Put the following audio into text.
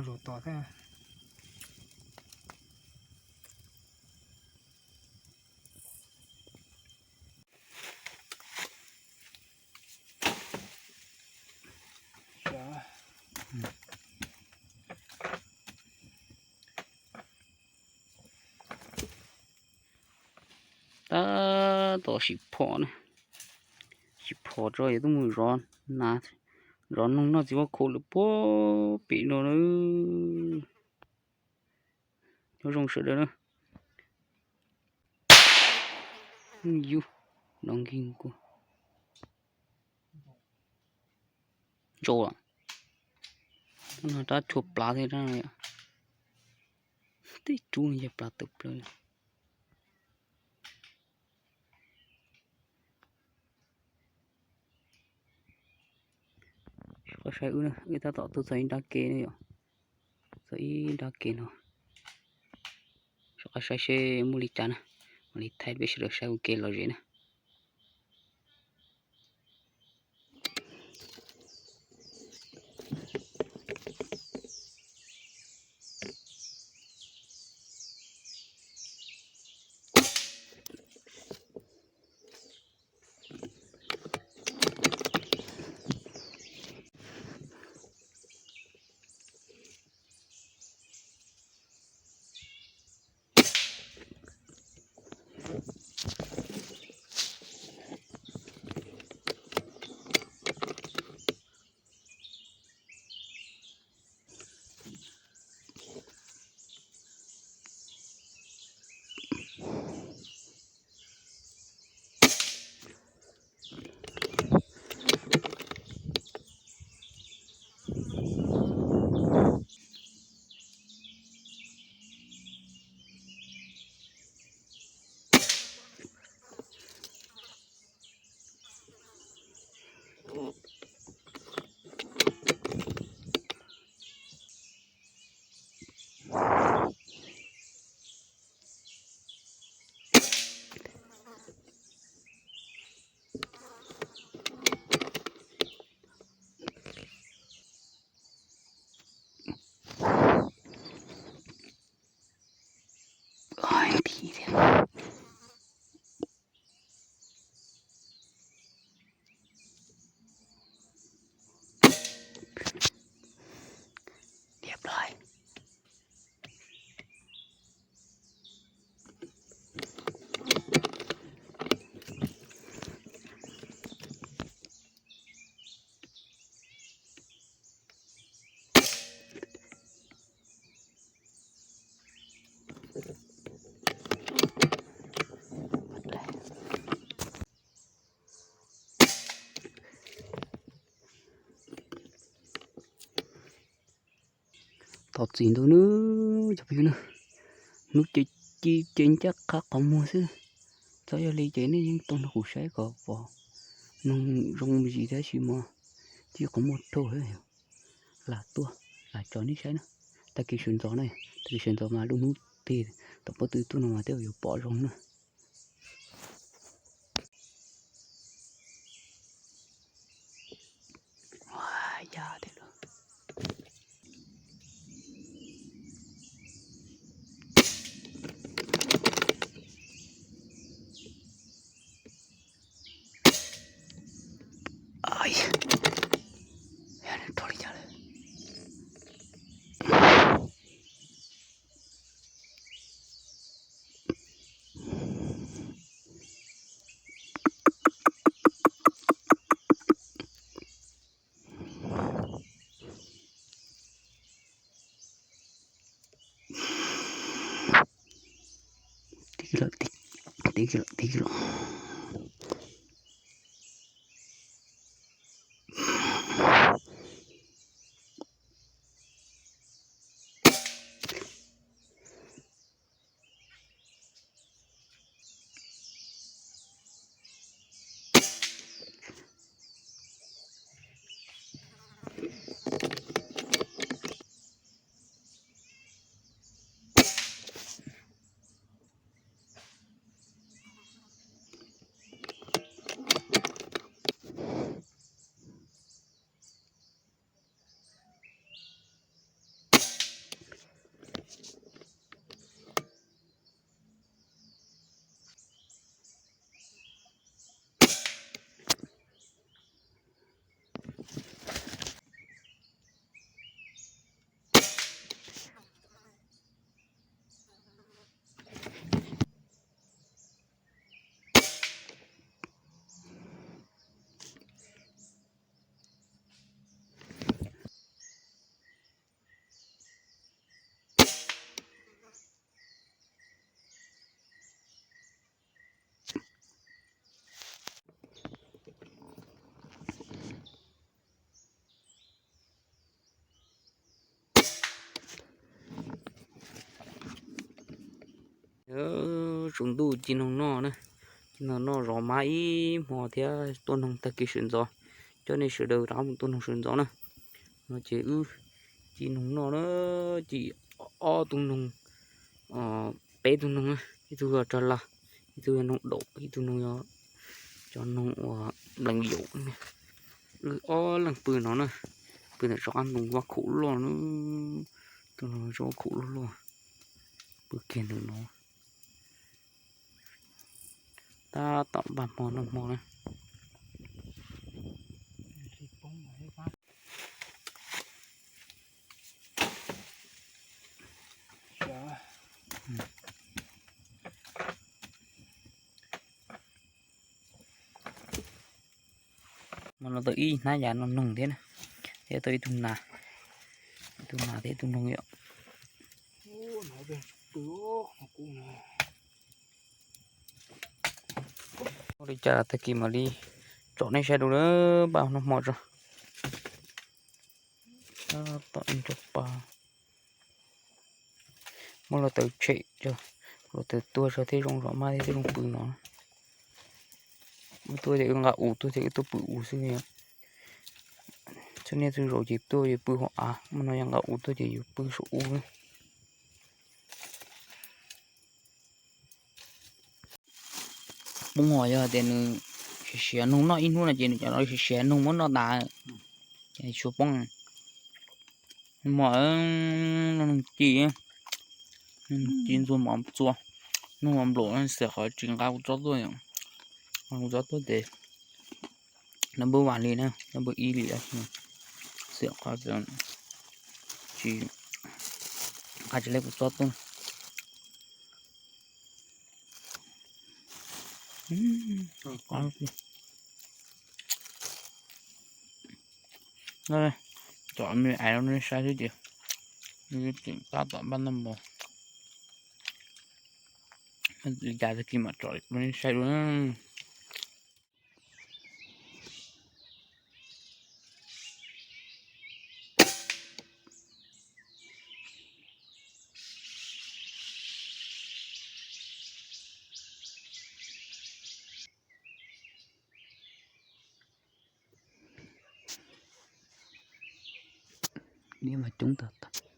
Zos tos thiab. Tab tom sim phom na, sim phom tso yuav tuaj mus zov nas, zov noog noj txiv huab khaum lawm puag pem no na. Nyob zoo sawv daws na. Yus, no nkig nkuaj. Ntsaus lawm. No rab tshua plav thiab, tej rub no yog plav tawm plaws. Soj qab saib wb na, wb tab tom tuaj txog ib nrab kev na yom, txog ib nrab kev no. Soj qab saib seb muaj li cas na, mam li thaij peb sawv daws saib ua ke lom zem na. Thov txim ntau nawb cov phooj ywg na. Hnub ces ci ces ncaj qha qhov muag xwb. Txhob yog li ces nej yeej tau nrog kuv saib kom pom noog zoo me ntsis tab sis mas ci qhov muag rau lam tuaj lam tso nej saib na. Tag kis sawv ntxov na, tag kis sawv ntxov mas lub hnub tig tom pob tw tuaj no mas tej zaum yuav pom zoo na. Tib lawm, tib lawm. Tsaus ntuj ci noog noj na, ci noog noj zov mab ib hmo thiab tuaj noog tag kis sawv ntxov, coj nej sawv daws rov qab mus tuaj noog sawv ntxov na. No ces wb ci noog noj na, ci ob tug noog, peb tug noog, ib tug yog rag laj, ib tug yog noog daum, ib tug noog yog cov noog uas nplees yaum. Wb ob leeg pw no na, pw ntawm tsob qab ntoo vaj khaum loj na, tus no tsob vaj khaum loj loj, pw kiag ntawm no. Tab tom npaj hmo noj hmo na. Hmo no tau ib hnab yas noj noog thiab na, thiab tau ib tug nas, ib tug nas thiab ib tug noog yom. Ua li cas tag kis mam li tsom nej saib dua na, npaj noj hmo tso. Tab tom ib nrog pa, muab hluav taws tshem tso, hluav taws tuag tso thiaj zoo zov mab thiab thiaj zoo pw no. Wb tuaj ces wb nqa ub tuaj ces wb tuaj pw ub xwb. Txhua niaj txhua zaus ces tuaj ces pw hauv av, hmo no yog nqa ub tuaj ces yuav pw saum ub. Poob hos yog tias nws siav siav noog noj ib hnub no ces nws cov no siav siav noog muab noj tas, ces tshuav poob. Mov, noog ci, noog ci ntxuag mov txua, noog mov nplaum, xiam qhov tsis nqa kuv txob tuaj, nqa kuv txob tuaj ces no npawb vas li na, no npawb ib li, xiam qhov tsis nqa tsis lej kuv txob tuaj. Tom me ais rau nej saib xwb ces tseem tab tom npaj noj mov. Li cas tag kis mam tsom rau nej saib dua. Niam mas coob tag tag.